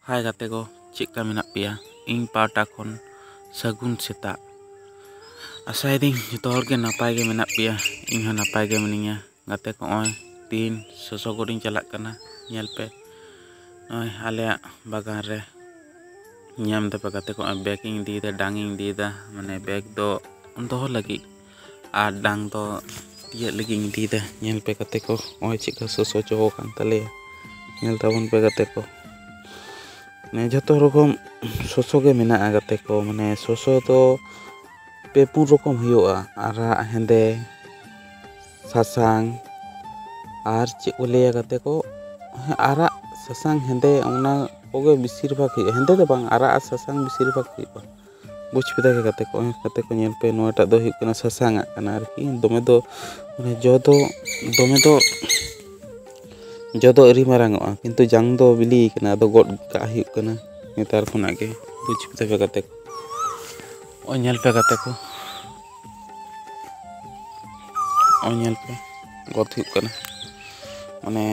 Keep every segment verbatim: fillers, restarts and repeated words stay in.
ᱦᱟᱭ ᱜᱟᱛᱮ ᱠᱚ, ᱪᱮᱫ ᱞᱮᱠᱟ ᱢᱮᱱᱟᱜ ᱯᱮᱭᱟ? ᱤᱧ ᱯᱟᱦᱴᱟ ᱠᱷᱚᱱ ᱥᱟᱹᱜᱩᱱ ᱥᱮᱛᱟᱜ᱾ ᱟᱥᱟᱭᱮᱫᱟᱹᱧ ᱡᱚᱛᱚ ᱦᱚᱲ ᱜᱮ ᱱᱟᱯᱟᱭ ᱜᱮ ᱢᱮᱱᱟᱜ ᱯᱮᱭᱟ, ᱤᱧ ᱦᱚᱸ ᱱᱟᱯᱟᱭ ᱜᱮ ᱢᱤᱱᱟᱹᱧᱟ᱾ ᱜᱟᱛᱮ ᱠᱚ, ᱱᱚᱜᱼᱚᱭ ᱛᱤᱦᱤᱧ ᱥᱚᱥᱚ ᱜᱚᱫ ᱤᱧ ᱪᱟᱞᱟᱜ ᱠᱟᱱᱟ᱾ ᱧᱮᱞ ᱯᱮ, ᱱᱚᱜᱼᱚᱭ ᱟᱞᱮᱭᱟᱜ ᱵᱟᱜᱟᱱ ᱨᱮ ᱧᱟᱢ ᱫᱟᱯᱮ ᱜᱟᱛᱮ ᱠᱚ, ᱱᱚᱜᱼᱚᱭ ᱵᱮᱜᱽ ᱤᱧ ᱤᱫᱤᱭᱮᱫᱟ, ᱰᱟᱝ ᱤᱧ ᱤᱫᱤᱭᱮᱫᱟ᱾ ᱢᱟᱱᱮ ᱵᱮᱜᱽ ᱫᱚ ᱫᱚᱦᱚ ᱞᱟᱹᱜᱤᱫ ᱟᱨ ᱰᱟᱝ ᱫᱚ ᱛᱤᱭᱟᱹᱜ ᱞᱟᱹᱜᱤᱫ ᱤᱧ ᱤᱫᱤᱭᱮᱫᱟ᱾ ᱧᱮᱞ ᱯᱮ ᱜᱟᱛᱮ ᱠᱚ, ᱱᱚᱜᱼᱚᱭ ᱪᱮᱫ ᱞᱮᱠᱟ ᱥᱚᱥᱚ ᱡᱚ ᱟᱠᱟᱱ ᱛᱟᱞᱮᱭᱟ᱾ ᱧᱮᱞ ᱛᱟᱵᱚᱱ ᱯᱮ ᱜᱟᱛᱮ ᱠᱚ, ᱢᱟᱱᱮ ᱡᱷᱚᱛᱚ ᱨᱚᱠᱚᱢ ᱥᱚᱥᱚ ᱜᱮ ᱢᱮᱱᱟᱜᱼᱟ ᱜᱟᱛᱮ ᱠᱚ᱾ ᱢᱟᱱᱮ ᱥᱚᱥᱚ ᱫᱚ ᱯᱮ ᱯᱩᱱ ᱨᱚᱠᱚᱢ ᱦᱩᱭᱩᱜᱼᱟ, ᱟᱨᱟᱜ, ᱦᱮᱸᱫᱮ, ᱥᱟᱥᱟᱝ ᱟᱨ ᱪᱮᱫ ᱠᱚ ᱞᱟᱹᱭᱟ ᱜᱟᱛᱮ ᱠᱚ, ᱦᱮᱸ, ᱟᱨᱟᱜ, ᱥᱟᱥᱟᱝ, ᱦᱮᱸᱫᱮ, ᱚᱱᱟ ᱠᱚᱜᱮ ᱵᱮᱥᱤᱨ ᱵᱷᱟᱜᱽ ᱦᱩᱭᱩᱜᱼᱟ᱾ ᱦᱮᱸᱫᱮ ᱫᱚ ᱵᱟᱝ, ᱟᱨᱟᱜ ᱟᱨ ᱥᱟᱥᱟᱝ ᱵᱮᱥᱤᱨ ᱵᱷᱟᱜᱽ ᱦᱩᱭᱩᱜᱼᱟ᱾ ᱵᱩᱡᱽ ᱠᱮᱫᱟ ᱯᱮ ᱜᱟᱛᱮ ᱠᱚ, ᱱᱚᱜᱼᱚᱭ ᱜᱟᱛᱮ ᱠᱚ ᱧᱮᱞ ᱯᱮ, ᱱᱚᱣᱟᱴᱟᱜ ᱫᱚ ᱦᱩᱭᱩᱜ ᱠᱟᱱᱟ ᱥᱟᱥᱟᱝ ᱟᱜ ᱠᱟᱱᱟ ᱟᱨᱠᱤ᱾ ᱫᱚᱢᱮ ᱫᱚ, ᱢᱟᱱᱮ ᱡᱚ ᱫᱚ, ᱫᱚᱢᱮ ᱫᱚ, ᱡᱚ ᱫᱚ ᱟᱹᱣᱨᱤ ᱢᱟᱨᱟᱝ ᱚᱜᱼᱟ, ᱠᱤᱱᱛᱩ ᱡᱟᱝ ᱫᱚ ᱵᱤᱞᱤ ᱠᱟᱱᱟ, ᱟᱫᱚ ᱜᱚᱫ ᱠᱟᱜ ᱦᱩᱭᱩᱜ ᱠᱟᱱᱟ ᱱᱮᱛᱟᱨ ᱠᱷᱚᱱᱟᱜ ᱜᱮ᱾ ᱵᱩᱡᱽ ᱠᱮᱫᱟ ᱯᱮ ᱜᱟᱛᱮ ᱠᱚ, ᱱᱚᱜᱼᱚᱭ ᱧᱮᱞ ᱯᱮ ᱜᱟᱛᱮ ᱠᱚ, ᱱᱚᱜᱼᱚᱭ ᱧᱮᱞ ᱯᱮ, ᱜᱚᱫ ᱦᱩᱭᱩᱜ ᱠᱟᱱᱟ᱾ ᱢᱟᱱᱮ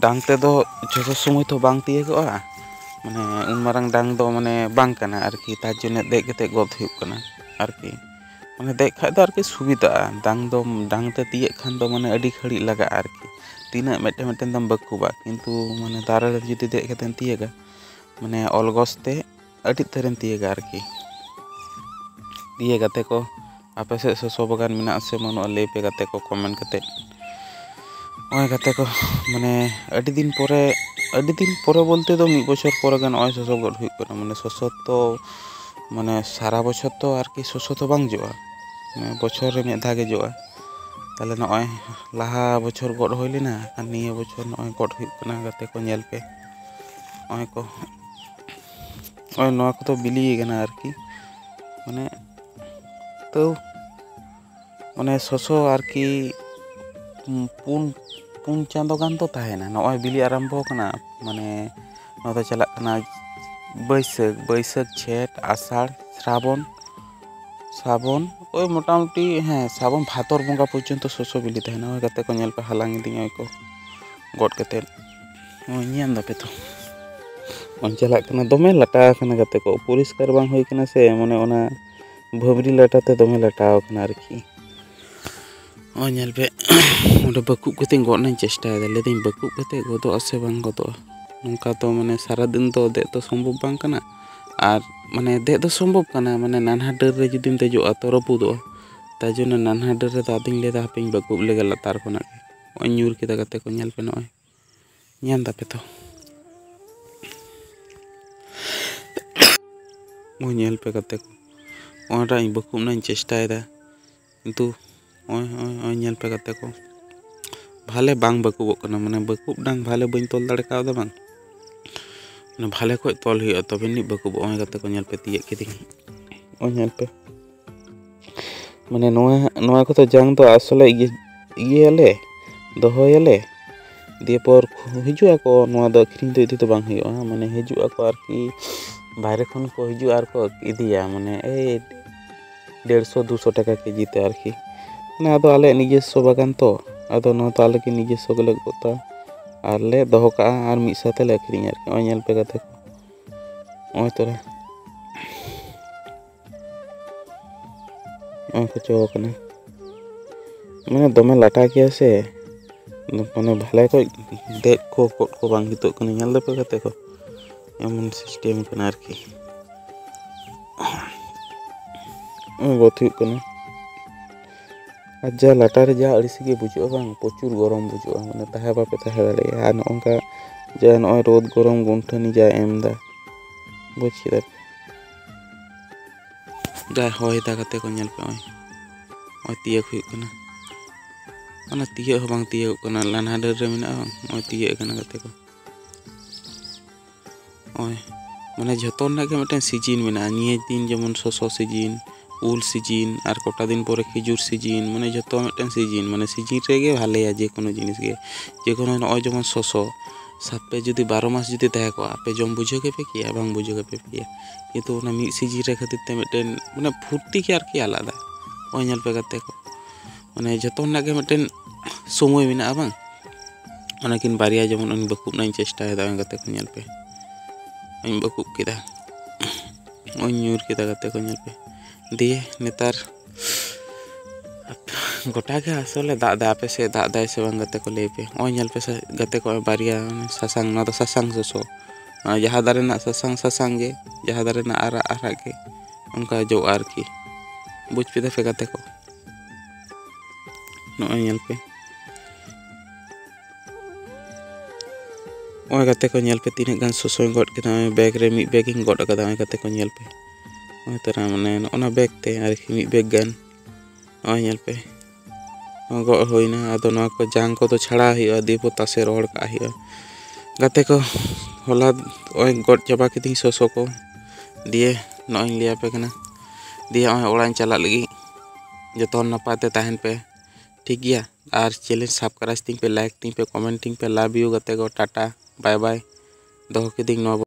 ᱰᱟᱝ ᱛᱮᱫᱚ ᱡᱚᱛᱚ ᱥᱚᱢᱚᱭ ᱛᱚ ᱵᱟᱝ ᱛᱤᱭᱟᱹᱜᱚᱜᱼᱟ, ᱢᱟᱱᱮ ᱩᱱ ᱢᱟᱨᱟᱝ ᱰᱟᱝ ᱫᱚ ᱢᱟᱱᱮ ᱵᱟᱝ ᱠᱟᱱᱟ ᱟᱨᱠᱤ, ᱛᱟᱨ ᱡᱚᱱᱱᱮ ᱫᱮᱡ ᱠᱟᱛᱮ ᱜᱚᱫ ᱦᱩᱭᱩᱜ ᱠᱟᱱᱟ ᱟᱨᱠᱤ᱾ ᱢᱟᱱᱮ ᱫᱮᱡ ᱠᱷᱟᱡ ᱫᱚ ᱟᱨᱠᱤ ᱥᱩᱵᱤᱫᱷᱟᱜᱼᱟ, ᱰᱟᱝ ᱫᱚ, ᱰᱟᱝ ᱛᱮ ᱛᱤᱭᱟᱹᱜ ᱠᱷᱟᱱ ᱫᱚ ᱢᱟᱱᱮ ᱟᱹᱰᱤ ᱜᱷᱟᱹᱲᱤᱡ ᱞᱟᱜᱟᱜᱼᱟ ᱟᱨᱠᱤ, ᱛᱤᱱᱟᱹᱜ ᱢᱤᱫᱴᱮᱱ ᱢᱤᱫᱴᱮᱱ ᱫᱚᱢ ᱵᱟᱹᱠᱩᱵᱟ, ᱠᱤᱱᱛᱩ ᱢᱟᱱᱮ ᱫᱟᱨᱮ ᱨᱮ ᱡᱩᱫᱤ ᱫᱮᱡ ᱠᱟᱛᱮᱢ ᱛᱤᱭᱟᱹᱜᱟ, ᱢᱟᱱᱮ ᱚᱞᱜᱚᱥ ᱛᱮ ᱟᱹᱰᱤ ᱩᱛᱟᱹᱨᱮᱢ ᱛᱤᱭᱟᱹᱜᱟ ᱟᱨᱠᱤ᱾ ᱫᱤᱭᱮ ᱜᱟᱛᱮ ᱠᱚ, ᱟᱯᱮ ᱥᱮᱫ ᱥᱚᱥᱚ ᱵᱟᱜᱟᱱ ᱢᱮᱱᱟᱜᱼᱟ ᱥᱮ ᱵᱟᱹᱱᱩᱜᱼᱟ, ᱞᱟᱹᱭ ᱯᱮ ᱜᱟᱛᱮ ᱠᱚ ᱠᱚᱢᱮᱱᱴ ᱠᱟᱛᱮᱫ᱾ ᱱᱚᱜᱼᱚᱭ ᱜᱟᱛᱮ ᱠᱚ, ᱢᱟᱱᱮ ᱟᱹᱰᱤ ᱫᱤᱱ ᱯᱚᱨᱮ, ᱟᱹᱰᱤ ᱫᱤᱱ ᱯᱚᱨᱮ ᱵᱚᱞᱛᱮ ᱫᱚ ᱢᱤᱫ ᱵᱚᱪᱷᱚᱨ ᱯᱚᱨᱮ ᱜᱮ ᱱᱚᱜᱼᱚᱭ ᱥᱚᱥᱚ ᱜᱚᱫ ᱦᱩᱭᱩᱜ ᱠᱟᱱᱟ᱾ ᱢᱟᱱᱮ ᱥᱚᱥᱚ ᱛᱚ, ᱢᱟᱱᱮ ᱥᱟᱨᱟ ᱵᱚᱪᱷᱚᱨ ᱛᱚ ᱟᱨᱠᱤ ᱥᱚᱥᱚ ᱛᱚ ᱵᱟᱝ ᱡᱚᱜᱼᱟ, ᱢᱟᱱᱮ ᱵᱚᱪᱷᱚᱨ ᱨᱮ ᱢᱤᱫ ᱫᱷᱟᱣ ᱜᱮ ᱡᱚᱜᱼᱟ᱾ ᱛᱟᱦᱞᱮ ᱱᱚᱜᱼᱚᱭ ᱞᱟᱦᱟ ᱵᱚᱪᱷᱚᱨ ᱜᱚᱫ ᱦᱩᱭ ᱞᱮᱱᱟ, ᱟᱨ ᱱᱤᱭᱟᱹ ᱵᱚᱪᱷᱚᱨ ᱱᱚᱜᱼᱚᱭ ᱜᱚᱫ ᱦᱩᱭᱩᱜ ᱠᱟᱱᱟ ᱜᱟᱛᱮ ᱠᱚ, ᱧᱮᱞ ᱯᱮ᱾ ᱱᱚᱜᱼᱚᱭ ᱠᱚ, ᱱᱚᱜᱼᱚᱭ ᱱᱚᱣᱟ ᱠᱚᱫᱚ ᱵᱤᱞᱤ ᱠᱟᱱᱟ ᱟᱨᱠᱤ, ᱢᱟᱱᱮ ᱛᱟᱹᱣ ᱢᱟᱱᱮ ᱥᱚᱥᱚ ᱟᱨᱠᱤ ᱯᱩᱱ, ᱯᱩᱱ ᱪᱟᱸᱫᱳ ᱜᱟᱱ ᱫᱚ ᱛᱟᱦᱮᱱᱟ᱾ ᱱᱚᱜᱼᱚᱭ ᱵᱤᱞᱤ ᱟᱨᱟᱢᱵᱷᱚ ᱠᱟᱱᱟ, ᱢᱟᱱᱮ ᱱᱚᱣᱟ ᱫᱚ ᱪᱟᱞᱟᱜ ᱠᱟᱱᱟ ᱵᱟᱹᱭᱥᱟᱹᱠᱷ, ᱵᱟᱹᱭᱥᱟᱹᱠᱷ, ᱡᱷᱮᱸᱴ, ᱟᱥᱟᱲ, ᱥᱨᱟᱵᱚᱱ, ᱥᱨᱟᱵᱚᱱ, ᱳᱭ ᱢᱚᱴᱟᱢᱩᱴᱤ, ᱦᱮᱸ, ᱥᱨᱟᱵᱚᱱ ᱵᱷᱟᱫᱚᱨ ᱵᱚᱸᱜᱟ ᱯᱚᱨᱡᱚᱱᱛᱚ ᱥᱚᱥᱚ ᱵᱤᱞᱤ ᱛᱟᱦᱮᱱᱟ᱾ ᱳᱭ ᱜᱟᱛᱮ ᱠᱚ ᱧᱮᱞ ᱯᱮ, ᱦᱟᱞᱟᱝ ᱤᱫᱤᱧ ᱳᱭ ᱠᱚ ᱜᱚᱫ ᱠᱟᱛᱮᱫ᱾ ᱳᱭ ᱧᱮᱞ ᱫᱟᱯᱮ ᱛᱚ, ᱵᱟᱝ ᱪᱟᱞᱟᱜ ᱠᱟᱱᱟ, ᱫᱚᱢᱮ ᱞᱟᱴᱟ ᱟᱠᱟᱱᱟ ᱜᱟᱛᱮ ᱠᱚ, ᱯᱚᱨᱤᱥᱠᱟᱨ ᱵᱟᱝ ᱦᱩᱭ ᱠᱟᱱᱟ ᱥᱮ, ᱢᱟᱱᱮ ᱚᱱᱟ ᱵᱷᱟᱹᱵᱽᱨᱤ ᱞᱟᱴᱟ ᱛᱮ ᱫᱚᱢᱮ ᱞᱟᱴᱟ ᱟᱠᱟᱱᱟ ᱟᱨᱠᱤ᱾ ᱱᱚᱜᱼᱚᱭ ᱧᱮᱞ ᱯᱮ, ᱚᱸᱰᱮ ᱵᱟᱹᱠᱩᱵ ᱠᱟᱛᱮᱧ ᱜᱚᱫ ᱨᱮᱱᱟᱜ ᱤᱧ ᱪᱮᱥᱴᱟᱭᱮᱫᱟ, ᱞᱟᱹᱭᱫᱟᱹᱧ ᱵᱟᱹᱠᱩᱵ ᱠᱟᱛᱮ ᱜᱚᱫᱚᱜᱼᱟ ᱥᱮ ᱵᱟᱝ ᱜᱚᱫᱚᱜᱼᱟ᱾ ᱱᱚᱝᱠᱟ ᱫᱚ ᱢᱟᱱᱮ ᱥᱟᱨᱟᱫᱤᱱ ᱫᱚ ᱫᱮᱡ ᱫᱚ ᱥᱚᱢᱵᱷᱚᱵ ᱵᱟᱝ ᱠᱟᱱᱟ, ᱟᱨ ᱢᱟᱱᱮ ᱫᱮᱡ ᱫᱚ ᱥᱚᱢᱵᱷᱚᱵ ᱠᱟᱱᱟ, ᱢᱟᱱᱮ ᱱᱟᱱᱦᱟ ᱰᱟᱹᱨ ᱨᱮ ᱡᱩᱫᱤᱢ ᱫᱮᱡᱚᱜᱼᱟ ᱛᱚ ᱨᱟᱹᱯᱩᱫᱚᱜᱼᱟ᱾ ᱛᱟᱭ ᱡᱚᱱᱱᱚ ᱱᱟᱱᱦᱟ ᱰᱟᱹᱨ ᱨᱮᱫᱚ ᱟᱫᱚᱧ ᱞᱟᱹᱭᱫᱟ ᱦᱟᱯᱮᱧ ᱵᱟᱹᱠᱩᱵ ᱞᱮᱜᱮ ᱞᱟᱛᱟᱨ ᱠᱷᱚᱱᱟᱜ ᱜᱮ᱾ ᱱᱚᱜᱼᱚᱭ ᱧᱩᱨ ᱠᱮᱫᱟ ᱜᱟᱛᱮ ᱠᱚ, ᱧᱮᱞ ᱯᱮ, ᱱᱚᱜᱼᱚᱭ ᱧᱮᱞ ᱫᱟᱯᱮ ᱛᱚ, ᱱᱚᱜᱼᱚᱭ ᱧᱮᱞ ᱯᱮ ᱜᱟᱛᱮ ᱠᱚ, ᱚᱱᱟᱴᱟᱜ ᱤᱧ ᱵᱟᱹᱠᱩᱵ ᱨᱮᱱᱟᱜ ᱤᱧ ᱪᱮᱥᱴᱟᱭᱮᱫᱟ, ᱠᱤᱱᱛᱩ ᱱᱚᱜᱼᱚᱭ, ᱱᱚᱜᱼᱚᱭ, ᱱᱚᱜᱼᱚᱭ ᱧᱮᱞ ᱯᱮ ᱜᱟᱛᱮ ᱠᱚ, ᱵᱷᱟᱞᱮ ᱵᱟᱝ ᱵᱟᱹᱠᱩᱵᱚᱜ ᱠᱟᱱᱟ, ᱢᱟᱱᱮ ᱵᱟᱹᱠᱩᱵ ᱰᱟᱝ ᱵᱷᱟᱞᱮ ᱵᱟᱹᱧ ᱛᱚᱞ ᱫᱟᱲᱮ ᱠᱟᱣᱫᱟ ᱵᱟᱝ, ᱢᱟᱱᱮ ᱵᱷᱟᱞᱮ ᱠᱚᱡ ᱛᱚᱞ ᱦᱩᱭᱩᱜᱼᱟ ᱛᱚᱵᱮ ᱟᱹᱱᱤᱡ ᱵᱟᱹᱠᱩᱵᱚᱜᱼᱟ᱾ ᱱᱚᱜᱼᱚᱭ ᱜᱟᱛᱮ ᱠᱚ ᱧᱮᱞ ᱯᱮ, ᱛᱤᱭᱟᱹᱜ ᱠᱤᱫᱤᱧ, ᱱᱚᱜᱼᱚᱭ ᱧᱮᱞ ᱯᱮ᱾ ᱢᱟᱱᱮ ᱱᱚᱣᱟ, ᱱᱚᱣᱟ ᱠᱚᱫᱚ ᱡᱟᱝ ᱫᱚ ᱟᱥᱚᱞᱮ ᱤᱭᱟᱹ, ᱤᱭᱟᱹᱭᱟᱞᱮ, ᱫᱚᱦᱚᱭᱟᱞᱮ, ᱫᱤᱭᱮ ᱯᱚᱨ ᱦᱤᱡᱩᱜ ᱟᱠᱚ᱾ ᱱᱚᱣᱟ ᱫᱚ ᱟᱹᱠᱷᱨᱤᱧ ᱫᱚ ᱤᱫᱤ ᱫᱚ ᱵᱟᱝ ᱦᱩᱭᱩᱜᱼᱟ, ᱢᱟᱱᱮ ᱦᱤᱡᱩᱜ ᱟᱠᱚ ᱟᱨᱠᱤ, ᱵᱟᱭᱨᱮ ᱠᱷᱚᱱ ᱠᱚ ᱦᱤᱡᱩᱜᱼᱟ ᱟᱨ ᱠᱚ ᱤᱫᱤᱭᱟ, ᱢᱟᱱᱮ ᱮᱭ ᱰᱮᱲᱥᱚ ᱫᱩᱥᱚ ᱴᱟᱠᱟ ᱠᱮᱡᱤ ᱛᱮ ᱟᱨᱠᱤ᱾ ᱢᱟᱱᱮ ᱟᱫᱚ ᱟᱞᱮᱭᱟᱜ ᱱᱤᱡᱮᱥᱥᱚ ᱵᱟᱜᱟᱱ ᱛᱚ, ᱟᱫᱚ ᱱᱚᱣᱟ ᱫᱚ ᱟᱞᱮ ᱜᱮ ᱱᱤᱡᱮᱥᱥᱚ ᱜᱮᱞᱮ ᱜᱚᱫᱟ ᱟᱨ ᱞᱮ ᱫᱚᱦᱚ ᱠᱟᱜᱼᱟ ᱟᱨ ᱢᱤᱫ ᱥᱟᱶᱛᱮ ᱞᱮ ᱟᱹᱠᱷᱨᱤᱧᱟ ᱟᱨᱠᱤ᱾ ᱱᱚᱜᱼᱚᱭ ᱧᱮᱞ ᱯᱮ ᱜᱟᱛᱮ ᱠᱚ, ᱱᱚᱜᱼᱚᱭ ᱛᱚᱨᱟ ᱱᱚᱜᱼᱚᱭ ᱠᱚᱪᱚ ᱠᱟᱱᱟ, ᱢᱟᱱᱮ ᱫᱚᱢᱮ ᱞᱟᱴᱟ ᱜᱮᱭᱟ ᱥᱮ, ᱢᱟᱱᱮ ᱵᱷᱟᱞᱮ ᱠᱚᱡ ᱫᱮᱡ ᱠᱚ ᱜᱚᱫ ᱠᱚ ᱵᱟᱝ ᱡᱩᱛᱩᱜ ᱠᱟᱱᱟ᱾ ᱧᱮᱞ ᱫᱟᱯᱮ ᱜᱟᱛᱮ ᱠᱚ, ᱮᱢᱚᱱ ᱥᱤᱥᱴᱮᱢ ᱠᱟᱱᱟ ᱟᱨᱠᱤ᱾ ᱱᱚᱜᱼᱚᱭ ᱵᱚᱛ ᱦᱩᱭᱩᱜ ᱠᱟᱱᱟ᱾ ᱟᱨ ᱡᱟ ᱞᱟᱴᱟ ᱨᱮ ᱡᱟ ᱟᱹᱲᱤᱥ ᱜᱮ ᱵᱩᱡᱩᱜᱼᱟ ᱵᱟᱝ, ᱯᱨᱚᱪᱩᱨ ᱜᱚᱨᱚᱢ ᱵᱩᱡᱩᱜᱼᱟ, ᱢᱟᱱᱮ ᱛᱟᱦᱮᱸ ᱵᱟᱯᱮ ᱛᱟᱦᱮᱸ ᱫᱟᱲᱮᱭᱟᱜᱼᱟ᱾ ᱟᱨ ᱱᱚᱜᱼᱚ ᱱᱚᱝᱠᱟ ᱡᱟ ᱱᱚᱜᱼᱚᱭ ᱨᱳᱫ ᱜᱚᱨᱚᱢ ᱜᱩᱱᱴᱷᱟᱹᱱᱤ ᱡᱟ ᱮᱢ ᱮᱫᱟ, ᱵᱩᱡᱽ ᱠᱮᱫᱟ ᱯᱮ? ᱡᱟᱭ ᱦᱚᱭ ᱫᱟ ᱜᱟᱛᱮ ᱠᱚ, ᱧᱮᱞ ᱯᱮ, ᱱᱚᱜᱼᱚᱭ, ᱱᱚᱜᱼᱚᱭ ᱛᱤᱭᱟᱹᱜ ᱦᱩᱭᱩᱜ ᱠᱟᱱᱟ᱾ ᱚᱱᱟ ᱛᱤᱭᱟᱹᱜ ᱦᱚᱸ ᱵᱟᱝ ᱛᱤᱭᱟᱹᱜᱚᱜ ᱠᱟᱱᱟ, ᱞᱟᱱᱦᱟ ᱰᱟᱹᱨ ᱨᱮ ᱢᱮᱱᱟᱜᱼᱟ ᱵᱟᱝ, ᱱᱚᱜᱼᱚᱭ ᱛᱤᱭᱟᱹᱜ ᱠᱟᱱᱟ ᱜᱟᱛᱮ ᱠᱚ᱾ ᱱᱚᱜᱼᱚᱭ, ᱢᱟᱱᱮ ᱡᱷᱚᱛᱚ ᱨᱮᱱᱟᱜ ᱜᱮ ᱢᱤᱫᱴᱮᱱ ᱥᱤᱡᱤᱱ ᱢᱮᱱᱟᱜᱼᱟ᱾ ᱱᱤᱭᱟᱹ ᱫᱤᱱ ᱡᱮᱢᱚᱱ ᱥᱚᱥᱚ ᱥᱤᱡᱤᱱ, ᱩᱞ ᱥᱤᱡᱤᱱ, ᱟᱨ ᱠᱚᱴᱟ ᱫᱤᱱ ᱯᱚᱨᱮ ᱠᱷᱤᱡᱩᱨ ᱥᱤᱡᱤᱱ, ᱢᱟᱱᱮ ᱡᱷᱚᱛᱚ ᱢᱤᱫᱴᱮᱱ ᱥᱤᱡᱤᱱ, ᱢᱟᱱᱮ ᱥᱤᱡᱤᱱ ᱨᱮᱜᱮ ᱵᱷᱟᱞᱮᱭᱟ ᱡᱮ ᱠᱳᱱᱳ ᱡᱤᱱᱤᱥ ᱜᱮ᱾ ᱡᱮ ᱠᱳᱱᱳ ᱱᱚᱜᱼᱚᱭ ᱡᱮᱢᱚᱱ ᱥᱚᱥᱚ, ᱥᱟᱵ ᱯᱮ ᱡᱩᱫᱤ ᱵᱟᱨᱚ ᱢᱟᱥ ᱡᱩᱫᱤ ᱛᱟᱦᱮᱸ ᱠᱚᱜᱼᱟ, ᱟᱯᱮ ᱡᱚᱢ ᱵᱩᱡᱷᱟᱹᱣ ᱜᱮᱯᱮ ᱠᱮᱭᱟ? ᱵᱟᱝ ᱵᱩᱡᱷᱟᱹᱣ ᱜᱮᱯᱮ ᱠᱮᱭᱟ᱾ ᱠᱤᱱᱛᱩ ᱚᱱᱟ ᱢᱤᱫ ᱥᱤᱡᱤᱱ ᱨᱮ ᱠᱷᱟᱹᱛᱤᱨ ᱛᱮ ᱢᱤᱫᱴᱮᱱ ᱢᱟᱱᱮ ᱯᱷᱩᱨᱛᱤ ᱜᱮ ᱟᱨᱠᱤ ᱟᱞᱟᱫᱟ᱾ ᱱᱚᱜᱼᱚᱭ ᱧᱮᱞ ᱯᱮ ᱜᱟᱛᱮ ᱠᱚ, ᱢᱟᱱᱮ ᱡᱷᱚᱛᱚ ᱨᱮᱱᱟᱜ ᱜᱮ ᱢᱤᱫᱴᱮᱱ ᱥᱚᱢᱚᱭ ᱢᱮᱱᱟᱜᱼᱟ ᱵᱟᱝ? ᱚᱱᱟᱠᱤᱱ ᱵᱟᱨᱭᱟ ᱡᱮᱢᱚᱱ ᱩᱱᱤ ᱵᱟᱹᱠᱩᱵ ᱨᱮᱱᱟᱜ ᱤᱧ ᱪᱮᱥᱴᱟᱭᱮᱫᱟ, ᱜᱟᱛᱮ ᱠᱚ ᱧᱮᱞ ᱯᱮ᱾ ᱚᱧ ᱵᱟᱹᱠᱩᱵ ᱠᱮᱫᱟ᱾ ᱚᱧ ᱧᱩᱨ ᱠᱮᱫᱟ ᱜᱟᱛᱮ ᱠᱚ, ᱧᱮᱞ ᱯᱮ᱾ ᱫᱤᱭᱮ ᱱᱮᱛᱟᱨ ᱜᱚᱴᱟ ᱜᱮ ᱟᱥᱚᱞᱮ ᱫᱟᱜ ᱮᱫᱟ᱾ ᱟᱯᱮ ᱥᱮᱫ ᱫᱟᱜ ᱮᱫᱟᱭ ᱥᱮ ᱵᱟᱝ ᱜᱟᱛᱮ ᱠᱚ, ᱞᱟᱹᱭ ᱯᱮ᱾ ᱱᱚᱜᱼᱚᱭ ᱧᱮᱞ ᱯᱮ ᱥᱮ ᱜᱟᱛᱮ ᱠᱚ, ᱵᱟᱨᱭᱟ ᱥᱟᱥᱟᱝ, ᱱᱚᱣᱟ ᱫᱚ ᱥᱟᱥᱟᱝ ᱥᱚᱥᱚ᱾ ᱟᱨ ᱡᱟᱦᱟᱸ ᱫᱟᱨᱮ ᱨᱮᱱᱟᱜ ᱥᱟᱥᱟᱝ ᱥᱟᱥᱟᱝ ᱜᱮ, ᱡᱟᱦᱟᱸ ᱫᱟᱨᱮ ᱨᱮᱱᱟᱜ ᱟᱨᱟᱜ ᱟᱨᱟᱜ ᱜᱮ, ᱚᱱᱠᱟ ᱡᱚᱜᱼᱟ ᱟᱨᱠᱤ᱾ ᱵᱩᱡᱽ ᱠᱮᱫᱟ ᱯᱮ ᱜᱟᱛᱮ ᱠᱚ? ᱱᱚᱜᱼᱚᱭ ᱧᱮᱞ ᱯᱮ᱾ ᱱᱚᱜᱼᱚᱭ ᱜᱟᱛᱮ ᱠᱚ, ᱧᱮᱞ ᱯᱮ ᱛᱤᱱᱟᱹᱜ ᱜᱟᱱ ᱥᱚᱥᱚᱧ ᱜᱚᱫ ᱠᱮᱫᱟ᱾ ᱱᱚᱜᱼᱚᱭ ᱵᱮᱜᱽ ᱨᱮ ᱢᱤᱫ ᱵᱮᱜᱽ ᱤᱧ ᱜᱚᱫ ᱟᱠᱟᱫᱟ᱾ ᱱᱚᱜᱼᱚᱭ ᱜᱟᱛᱮ ᱠᱚ, ᱧᱮᱞ ᱯᱮ᱾ ᱱᱚᱜᱼᱚᱭ ᱛᱟᱨᱟ ᱢᱟᱱᱮ ᱱᱚᱜᱼᱚ ᱱᱟ ᱵᱮᱜᱽ ᱛᱮ ᱟᱨᱠᱤ ᱢᱤᱫ ᱵᱮᱜᱽ ᱜᱟᱱ᱾ ᱱᱚᱜᱼᱚᱭ ᱧᱮᱞ ᱯᱮ, ᱜᱚᱫ ᱦᱩᱭᱱᱟ᱾ ᱟᱫᱚ ᱱᱚᱣᱟ ᱠᱚ ᱡᱟᱝ ᱠᱚᱫᱚ ᱪᱷᱟᱲᱟᱣ ᱦᱩᱭᱩᱜᱼᱟ, ᱫᱤᱭᱮ ᱯᱚᱨ ᱛᱟᱥᱮ ᱨᱚᱦᱚᱲ ᱠᱟᱜ ᱦᱩᱭᱩᱜᱼᱟ᱾ ᱜᱟᱛᱮ ᱠᱚ, ᱦᱚᱞᱟ ᱱᱚᱜᱼᱚᱭ ᱜᱚᱫ ᱪᱟᱵᱟ ᱠᱤᱫᱤᱧ ᱥᱚᱥᱚ ᱠᱚ᱾ ᱫᱤᱭᱮ ᱱᱚᱜᱼᱚᱭ ᱤᱧ ᱞᱟᱹᱭ ᱟᱯᱮ ᱠᱟᱱᱟ᱾ ᱫᱤᱭᱮ ᱱᱚᱜᱼᱚᱭ ᱚᱲᱟᱜ ᱤᱧ ᱪᱟᱞᱟᱜ ᱞᱟᱹᱜᱤᱫ᱾ ᱡᱚᱛᱚ ᱦᱚᱲ ᱱᱟᱯᱟᱭ ᱛᱮ ᱛᱟᱦᱮᱱ ᱯᱮ, ᱴᱷᱤᱠ ᱜᱮᱭᱟ? ᱟᱨ channel subscribe ᱛᱤᱧ ᱯᱮ, like ᱛᱤᱧ ᱯᱮ, comment ᱛᱤᱧ ᱯᱮ᱾ Love you ᱜᱟᱛᱮ ᱠᱚ, ᱴᱟᱴᱟ, bye bye᱾ ᱫᱚᱦᱚ ᱠᱤᱫᱤᱧ ᱱᱚᱣᱟ